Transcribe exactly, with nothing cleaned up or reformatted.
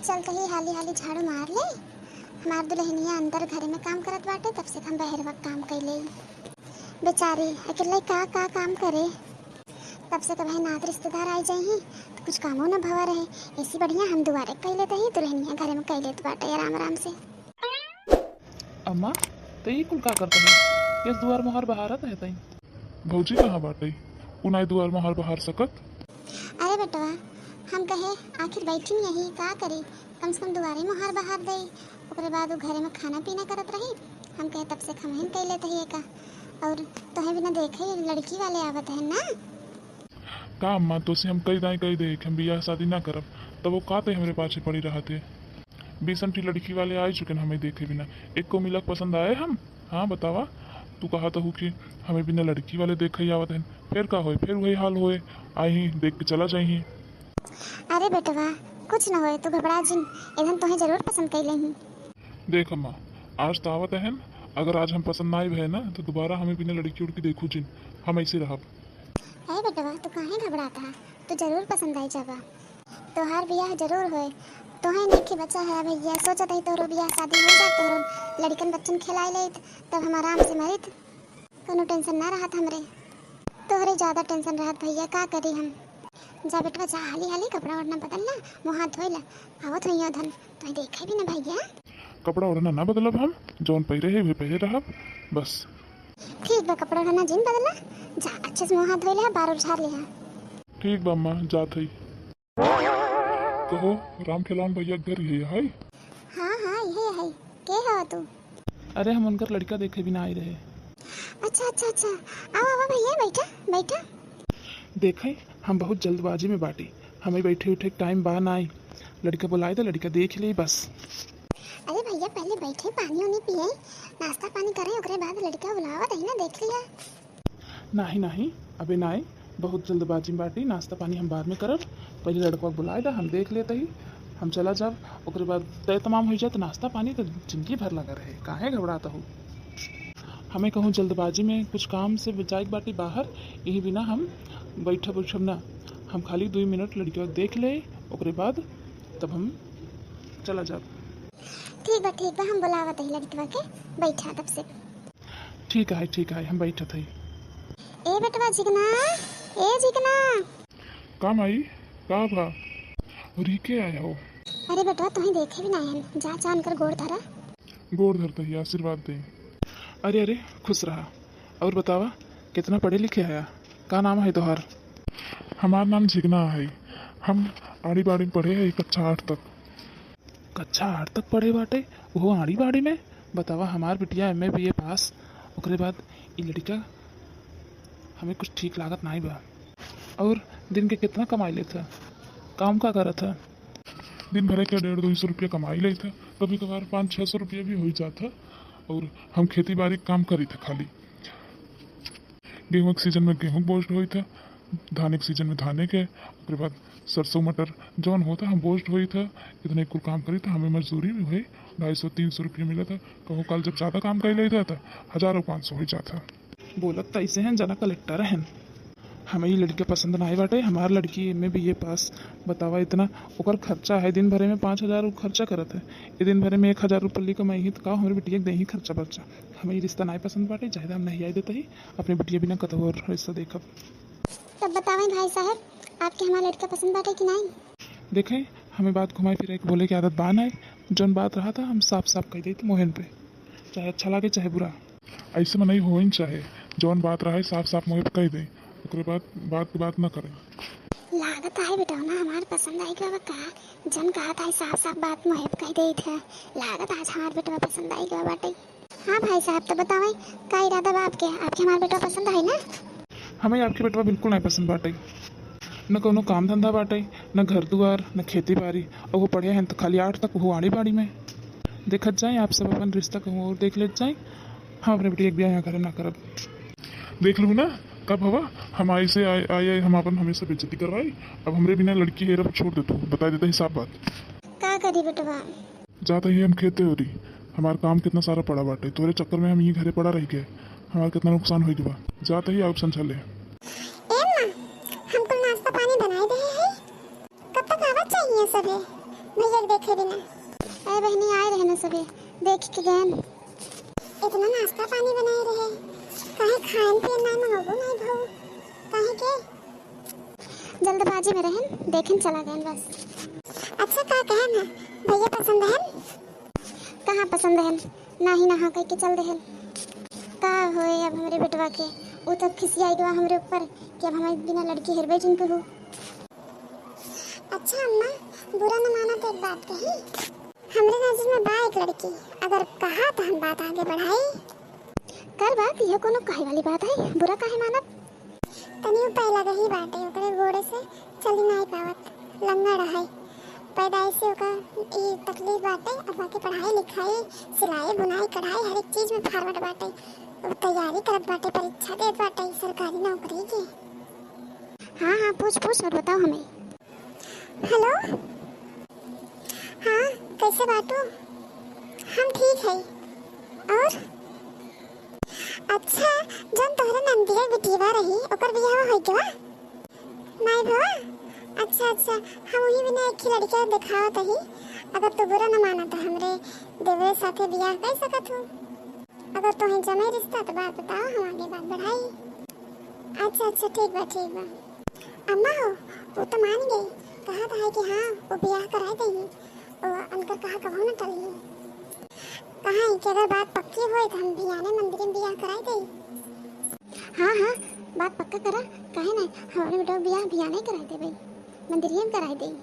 चल तही हाली हाली झाड़ू मार ले। हमार दुल्हनिया अंदर घरे में काम करत बाटे, तब से हम बहरवा काम कइ ले। बेचारी अकेले का का काम करे, तब से कबहे नात रिश्तेदार आइ जाइहीं तो कुछ कामो न भवा रहे। ऐसी बढ़िया हम दुआरे कइ लेत ही, दुल्हनिया घरे में कइ लेत बाटे आराम आराम से। अम्मा, त ई कुल का करत है? यस दुआर मोहार बहारत है तई। भौजी कहाँ बाटे? उ नाई दुआर मोहार बहार सकत? अरे बेटवा, हम कहे आखिर बैठी नहीं, का करी, कम से कम दुआरे मोहार बहार दे। ओकरे बाद उ घरे में खाना पीना करत रही, हम कहे तब से हमहिन कइ लेत ही एका। और तोहे बिना देखे लड़की वाले आवत है ना। का अम्मा, तोसे हम कइ दाई कइ दे कि हम बियाह शादी ना करब, तब वो का तई हमरे पाछे पड़ी रहत है? बीसन ठी लड़की वाले आइ चुकेन हमें देखे बिना, एको मिलक पसंद आए हम? हाँ बतावा, तू कहत हू कि हमें बिना लड़की वाले देखे ही आवत हैं, फिर का होए, फिर वही हाल होए, आइहीं देख के चला जाइहीं। अरे बेटवा, कुछ न होए, तू घबरा जिन, इधन तोहे जरूर पसंद कइ लेहीं। देख अम्मा, आज तो आवत हैं, अगर आज हम पसंद ना भए ना तो दोबारा हमें बिना लड़की उड़की देखू जिन, हम ऐसे रहब। अरे बेटवा, तू काहे घबरात हा? तू जरूर पसंद आइ जाबा। तोहार बियाह जरूर होए। तोहे नइखे बचा है भैया, सोचत ही तोहरो बियाह शादी होइ जात, तोहरो लड़िकन बच्चन खेलाइ लेइत, तब हम आराम से मरित, कउनो tension ना रहत हमरे। तोहरे ज्यादा tension रहत भैया, का करी हम। जा बेटवा जा, हाली हाली कपड़ा ओढ़ना बदल ला, मुँह हाथ धोइ ला, आवत होइहैं धन, तोहे देखे बिना भैया। कपड़ा ओढ़ना ना बदलब हम, जौन पहिरे है उहे पहिरे रहब बस। ठीक बा, कपड़ा ओढ़ना जिन बदला, जा अच्छे से मुँह हाथ धोइ लिहा, बार उर झार लिहा। ठीक बा अम्मा, जात हई। कहो, राम खेलावन भैया के घर यही है? हाँ हाँ, यही है। के हवा तू? अरे हम उनकर लड़िका देखे बिना आइ रहे। अच्छा अच्छा अच्छा, आवा आवा भैया, बैठा बैठा। देखे, हम बहुत जल्दबाजी में बाटी, हमें बैठे उठे के time बा नाई। लड़िका बुलाइ दा, लड़िका देखि लेई बस। अरे भैया, पहिले बैठे, पानी उनी पिए, नाश्ता पानी करे, ओकरे बाद लड़िका बुलावत ही ना, देखि लिहा। नाहीं नाहीं, अबे नाई, बहुत जल्दबाजी में बाटी, नाश्ता पानी हम बाद में करब, पहिले लड़िका बुलाइ दा, हम देखि लेत ही, हम चला जाब, ओकरे बाद तय तमाम होइ जाए तो नाश्ता पानी तो जिंदगी भर लगा रहे, काहे घबरात हू? हमें कहूँ जल्दबाजी में कुछ काम से जाए के बाटी बाहर, यही बिना हम बैठब उठब ना, हम खाली दुइ मिनट लड़िका देख ले, ओकरे बाद तब हम चला जाब। ठीक बा ठीक बा, हम बुलावत ही लड़िकवा के, बैठा तब से। ठीक है ठीक है, हम बैठत ही। ए बेटवा झिगना, ए झिगना। का माई, का भा? और ई के आया हो? अरे बेटवा, तोहे देखे बिना आए हैं, जा जा उनकर गोड़ धरा। गोड़ धरत ही, आशीर्वाद दे। अरे अरे, खुश रहा। और बतावा, कितना पढ़े लिखे हया? का नाम है तोहार? हमार नाम झिगना है। हम आड़ी बाड़ी में पढ़े हैं कक्षा आठ तक। कक्षा आठ तक पढ़े बाटे, उहो आड़ी बाड़ी में? बतावा, हमार बिटिया M A B A पास, ओकरे बाद ई लड़िका हमें कुछ ठीक लागत नाई बा। और दिन के कितना कमाई लेत ह? काम का करत ह? दिन भरे के डेढ़ दो सौ रुपया कमाई लेत ह, कभी कभार पाँच छः सौ रुपया भी होइ जात ह। और हम खेती बाड़ी के काम करी थे खाली। गेहूँ के सीजन में गेहूँ के बोझ ढोई थे, धाने के सीजन में धाने के, ओकरे बाद सरसों मटर जौन होता हम बोझ ढोई थे। इतने कुल काम करी थे, हमें मजदूरी भी हुई, ढाई सौ तीन सौ रुपया मिला था। कहूँ काल जब ज़्यादा काम कर लेता था, हज़ारों पाँच सौ हो जाता। बोलत त ऐसे हैं जना कलेक्टर हैं। हमें ई लड़िका पसंद नाई बाटे, हमार लड़की M A B A पास। बतावा इतना ओकर खर्चा है, दिन भरे में पाँच हज़ार उ खर्चा करत है, ये दिन भरे में एक हज़ार रुपये कमाई ही तो का हमरे बिटिया के देही खर्चा बर्चा? हमें ई रिश्ता नाई पसंद बाटे, चाहे हम नहीं आई देते ही, अपने बिटिया बिना कतहु और रिश्ता देखब। तब बतावें भाई साहब, आपके हमार लड़का पसंद बाटे कि नाई? देखें, हमें बात घुमाई फिराई के बोले के आदत बा नाई, जौन बात रहा था हम साफ साफ कह देते मोहन पे, चाहे अच्छा लागे चाहे बुरा। ऐसे में नहीं होइन चाहे, जौन बात रहा है साफ साफ मुँहे पे कह दे, ओकरे बाद बात की बात न करें। लागत है बेटवा ना हमार पसंद आई गवा का, जन कहत है साफ साफ बात मुँहे पे कह देत है। लागत आज हमार बेटवा पसंद आई गवा बाटे। हाँ भाई साहब, तो बतावें का इरादा बा आपके, आपके हमार बेटवा पसंद है ना? हमें आपके बेटवा बिल्कुल नहीं पसंद बाटे, न कौनो काम धंधा बाटे, न घर दुआर, न खेती बाड़ी, और वो पढ़े हैं तो खाली आठ तक, वो आड़ी बाड़ी में। देखत जाए आप सब अपन रिश्ता कहूँ और देख लेत जाए, हम अपने बिटिया के ब्याह यहाँ घरे ना करब। देख लू ना, कब हवा हम आई से आए, आए, आए हम अपन हमेशा बेइज्जती करवाई। अब हमरे बिना लड़की हेरब छोड़ दे तू, बता देता ही साफ बात। का करी बेटवा? जात ही हम खेते ओरी, हमार काम कितना सारा पड़ा बाटे, तोरे चक्कर में हम यहीं घरे पड़ा रह गए, हमार कितना नुकसान हो गया। जात ही आप समझा ले। ए माँ, हम कुल नाश्ता पानी बनाए दे हैं, कब तक आवत चाहिए सबे? भैया के देखे बिना। ए बहिनी, आए रहे न सबे, देख के गएन। इतना नाश्ता पानी बनाए रहे, काहे खाएन पियन नाहीं मंगबो नाहीं भऊ? काहे के? जल्दबाजी में रहेन, देखेन चला गएन बस। अच्छा, का कहे ना, भैया पसंद है? कहाँ पसंद है? नाही नहा कह के चल देहल। का होए अब हमरे बेटवा के, उ तब खिसियाई गवा हमरे ऊपर कि अब हमें बिना लड़की हेरबे जिन कहू। अच्छा अम्मा, बुरा न माना तो एक बात कही, हमरे नजर में बा एक लड़की, अगर कहा तो हम बात आगे बढ़ाई। कर बात, यह कोनो कहे वाली बात है, बुरा काहे मानब? तनियो पैर लगही बाटे, ओकरे गोड़े से चली नाई पावत, लंगड़ है। पैदाइश से ओकर ई तकलीफ बाटे, अब बाकी पढ़ाई लिखाई, सिलाई बुनाई कढ़ाई हर एक चीज में फॉरवर्ड बाटे। उ तैयारी करत बाटे, परीक्षा देत बाटे सरकारी नौकरी के। हाँ हाँ, पूछ पूछ और बताओ हमें। हेलो, हाँ, कैसे बाटू? हम ठीक है। और अच्छा, जौन तोहरे नंदिया बिटिया रही, ओकर बियाह हो गवा? नाई भवा? अच्छा अच्छा, हम वही बिना एक ही लड़का देखावत ही। अगर तू बुरा न माना तो हमरे देवरे साथे बियाह कर सकत हूँ। अगर तोहे जमे रिश्ता तो बात बताओ, हम आगे बात बढ़ाई। अच्छा अच्छा, ठीक बा ठीक बा। अम्मा हो, वो तो मान गई, कहा था कि हाँ वो बियाह कराए देही, वो उनकर कहा कबो न टली। कहा है कि अगर बात पक्की होए तो हम बियाने मंदिर में बियाह कराए देही। हाँ हाँ, बात पक्का करा, काहे ना, हम अपने बेटा बियाह बियाने कराए देबे, मंदिरिये में कराए देही।